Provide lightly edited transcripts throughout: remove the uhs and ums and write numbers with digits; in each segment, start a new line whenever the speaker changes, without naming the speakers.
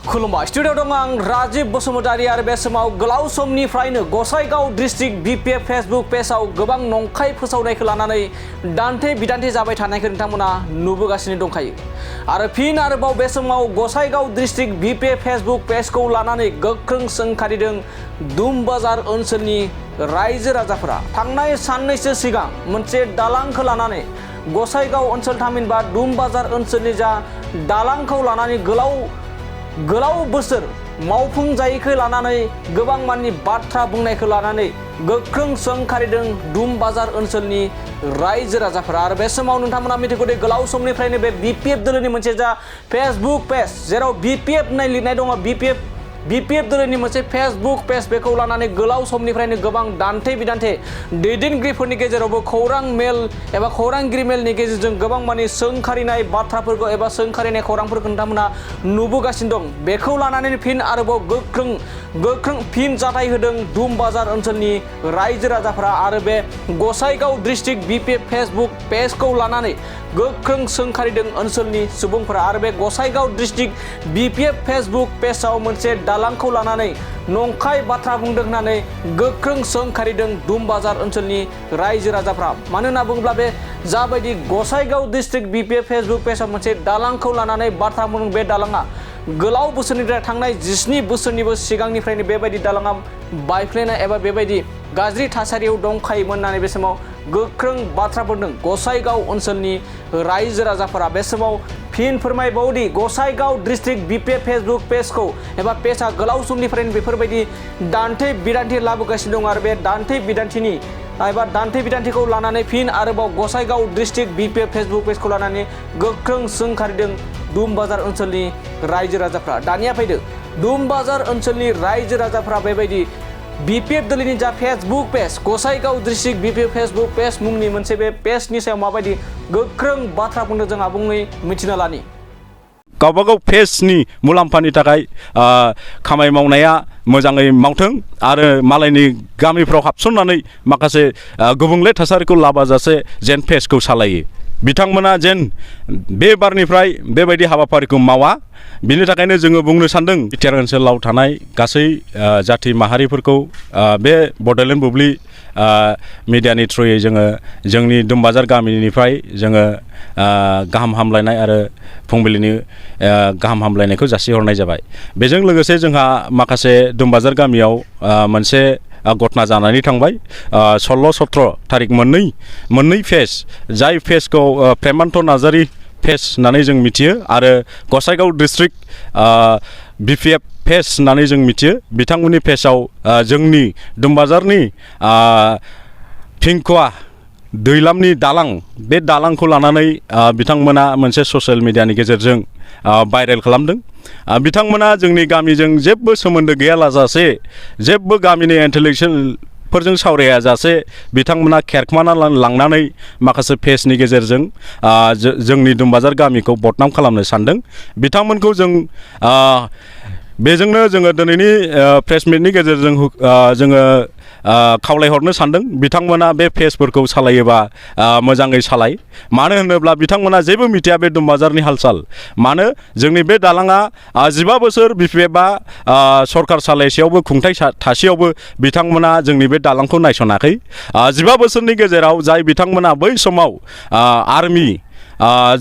खुलुमबाय स्टुडियाव दं आं राजीव बसुमतारी आरो बे समाव गोलाव समनिफ्रायनो गसाइगाव डिस्ट्रिक्ट BPF फेसबुक पेजआव गोबां नंखाय फोसावनायखौ लानानै दान्थे बिदान्थे जाबाय थानायखौ नोंथांमोना नुबोगासिनो दंखायो आरो फिन आरोबाव बे समाव गसाइगाव डिस्ट्रिक्ट BPF फेसबुक पेजखौ लानानै गोख्रों सोंखारिदों दुमबाजार ओनसोलनि रायजो राजाफोरा थांनाय साननैसो सिगां मोनसे दालांखौ लानानै गसाइगाव ओनसोल थामहिनबा दुमबाजार ओनसोलनि जा दालांखौ लानानै गोलाव बोसोर मावफुंजायैखौ लानानै गोबां माननि बाथ्रा बुंनायखौ लानानै गोख्रों सोंखारिदों दुमबाजार ओनसोलनि रायजो राजाफोरा आरो बे समाव नोंथांमोना मिथिगौ दे गोलाव समनिफ्रायनो बे BPF दोलोनि मोनसे जा फेसबुक पेज जेराव BPF होननाय लिरनाय दङ BPF दोलोनि मोनसे फेसबुक पेज बेखौ लानानै गोलाव समनिफ्रायनो गोबां दान्थे बिदान्थे दैदेनगिरिफोरनि गेजेरावबो खौरां मेल एबा खौरांगिरि मेलनि गेजेरजों गोबां मानि सोंखारिनाय बाथ्राफोरखौ एबा सोंखारिनाय खौरांफोरखौ नोंथांमोना नुबोगासिनो दं बेखौ लानानै फिन आरोबाव गोख्रों फिन जाथाय होदों दुमबाजार ओनसोलनि रायजो राजाफोरा आरो बे गसाइगाव डिस्ट्रिक्ट BPF फेसबुक पेजखौ लानानै गोख्रों सोंखारिदों ओनसोलनि सुबुंफोरा आरो बे गसाइगाव डिस्ट्रिक्ट BPF फेसबुक पेजआव मोनसे दालांखौ लानानै नंखाय बाथ्रा बुंदों होननानै गोख्रों सोंखारिदों दुमबाजार ओनसोलनि रायजो राजाफ्रा मानो होनना बुङोब्ला बे जाबायदि गसाइगाव डिस्ट्रिक्ट BPF फेसबुक पेजआव मोनसे दालांखौ लानानै बाथ्रा बुंदों बे दालाङा गोलाव बोसोरनिफ्राय थांनाय 17 बोसोरनिबो सिगांनिफ्रायनो बेबायदि दालाङा बायफ्लेनाय एबा बेबायदि गाज्रि थासारियाव दंखायोमोन होननानै बे समाव गोख्रों बाथ्रा बुंदों गसाइगाव ओनसोलनि रायजो राजाफोरा बे समाव फिन फोरमायबावदि गसाइगाव डिस्ट्रिक्ट BPF फेसबुक पेजखौ एबा पेजआ गोलाव समनिफ्रायनो बेफोरबायदि दान्थे बिदान्थे लाबोगासिनो दं आरो बे दान्थे बिदान्थेखौ लानानै फिन आरोबाव गसाइगाव डिस्ट्रिक्ट BPF फेसबुक पेजखौ लानानै गोख्रों सोंखारिदों दुमबाजार ओनसोलनि रायजो राजाफ्रा दानिया फैदो दुमबाजार ओनसोलनि रायजो राजाफ्रा बेबायदि BPF दोलोनि जा Facebook page Gossaigaon district BPF Facebook page मुंनि मोनसे बे पेजनि सायाव माबायदि गोख्रों बाथ्रा बुंदों जों आबुङै मिथिना लानि
गावबागाव पेजनि मुलाम्फानि थाखाय खामानि मावनाया मोजाङै मावथों आरो मालायनि गामिफ्राव हाबसननानै माखासे गुबुंले थासारिखौ लाबाजासे जेन पेजखौ सालायो बिथांमोना जेन बे बारनिफ्राय बेबायदि हाबाफारिखौ मावा बिनि थाखायनो जोङो बुंनो सानदों बिटिआर ओनसोलाव थानाय गासै जाथि माहारिफोरखौ बे बड'लेण्ड बुब्लि मिडियानि थ्रुयै जोङो जोंनि दुमबाजार गामिनिफ्राय जोङो गाहाम हामलायनाय आरो फुंबिलिनि गाहाम हामलायनायखौ जासिहरनाय जाबाय बेजों लोगोसे जोंहा माखासे दुमबाजार गामियाव मोनसे घटना जानानै थांबाय 16-17 थारिख मोननै फेज जाय फेजखौ प्रेमान्त नार्जारि फेज होननानै जों मिथियो आरो गसाइगाव डिस्ट्रिक्ट BPF फेज होननानै जों मिथियो बिथांमोननि फेजआव जोंनि दुमबाजारनि फिंखुवा दैलामनि दालां बे दालांखौ लानानै बिथांमोना मोनसे ससियेल मिडियानि गेजेरजों भाइरेल खालामदों बिथांमोना जोंनि गामिजों जेबो सोमोन्दो गैयालाजासे जेबो गामिनि इन्टेलेक्सुयेलफोरजों सावरायाजासे बिथांमोना खेरखोमाना लांनानै माखासे पेजनि गेजेरजों जोंनि दुमबाजार गामिखौ बदनाम खालामनो सानदों बिथांमोनखौ जों बेजोंनो जोङो दिनैनि प्रेस मिटनि गेजेरजों जोङो खावलायहरनो सानदों बिथांमोना बे पेजफोरखौ सालायोबा मोजाङै सालाय मानो होनोब्ला बिथांमोना जेबो मिथिया बे दुमबाजारनि हालसाल मानो जोंनि बे दालाङा 15 बोसोर BPFआ सरकार सालायसेयावबो खुंथाय थासेयावबो बिथांमोना जोंनि बे दालांखौ नायसनाखै 15 बोसोरनि गेजेराव जाय बिथांमोना बै समाव आर्मि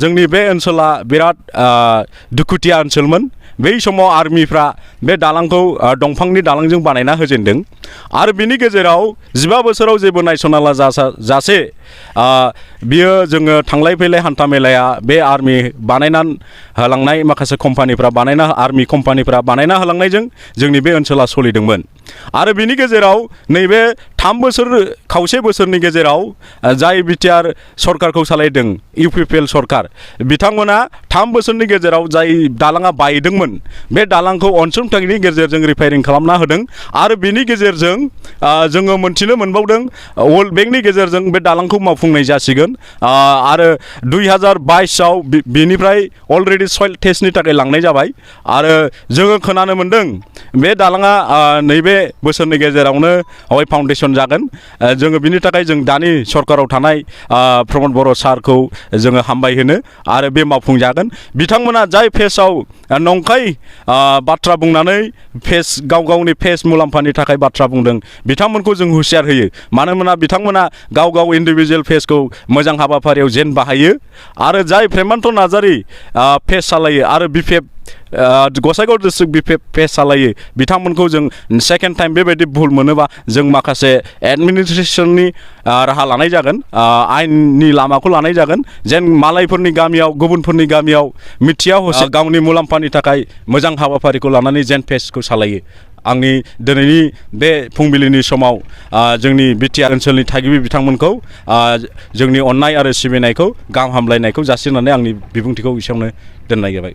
जोंनि बे ओनसोला बिराद दुखुथिया ओनसोलमोन बै समाव आर्मिफ्रा बे दालांखौ दंफांनि दालांजों बानायना होजेनदों आरो बिनि गेजेराव 15 बोसोराव जेबो नायसनाला जासे बियो जोङो थांलाय फैलाय हान्था मेलाया बे आर्मि बानायना होलांनाय माखासे आर्मि कम्पानिफ्रा बानायना होलांनायजों जोंनि बे ओनसोला सोलिदोंमोन आरो बिनि गेजेराव नैबे 3 बोसोर खावसे बोसोरनि गेजेराव जाय बिटिआर सरकारखौ सालायदों UPPL सरकार बिथांमोना 3 बोसोरनि गेजेराव जाय दालाङा बायदोंमोन बे दालांखौ अनसुंथाइनि गेजेरजों रिपेयारिं खालामना होदों आरो बिनि गेजेरजों जोङो मोनथिनो मोनबावदों वर्ल्ड बेंकनि गेजेरजों बे दालांखौ मावफुंनाय जासिगोन आरो 2022आव बिनिफ्राय अलरेडि सयल टेस्टनि थाखाय लांनाय जाबाय आरो जोङो खोनानो मोनदों बे दालाङा नैबे बोसोरनि गेजेरावनो फाउन्डेसन मोनजागोन जोङो बिनि थाखाय जों दानि सरकाराव थानाय प्रमद बर' सारखौ जोङो हामबाय होनो आरो बे मावफुंजागोन बिथांमोना जाय पेजआव नंखाय बाथ्रा बुंनानै पेज गावनि पेज मुलाम्फानि थाखाय बाथ्रा बुंदों बिथांमोनखौ जों हुसियार होयो मानो होनोब्ला बिथांमोना गाव इन्डिभिजुवेल पेजखौ मोजां हाबाफारियाव जेन बाहायो आरो जाय प्रेमान्त नार्जारि पेज सालायो आरो BPF Gossaigaon district BPF page सालायो बिथांमोनखौ जों सेकेन्ड टाइम बेबायदि भुल मोनोबा जों माखासे एडमिनिस्ट्रेसननि राहा लानाय जागोन आयेननि लामाखौ लानाय जागोन जेन मालायफोरनि गामियाव गुबुनफोरनि गामियाव मिथिया हसे गावनि मुलाम्फानि थाखाय मोजां हाबाफारिखौ लानानै जेन पेजखौ सालायो आंनि दिनैनि बे फुंबिलिनि समाव जोंनि BTR ओनसोलनि थागिबि बिथांमोनखौ जोंनि अननाय आरो सिबिनायखौ गाहाम हामलायनायखौ जासिनानै आंनि बिबुंथिखौ एसेयावनो दोननाय जाबाय।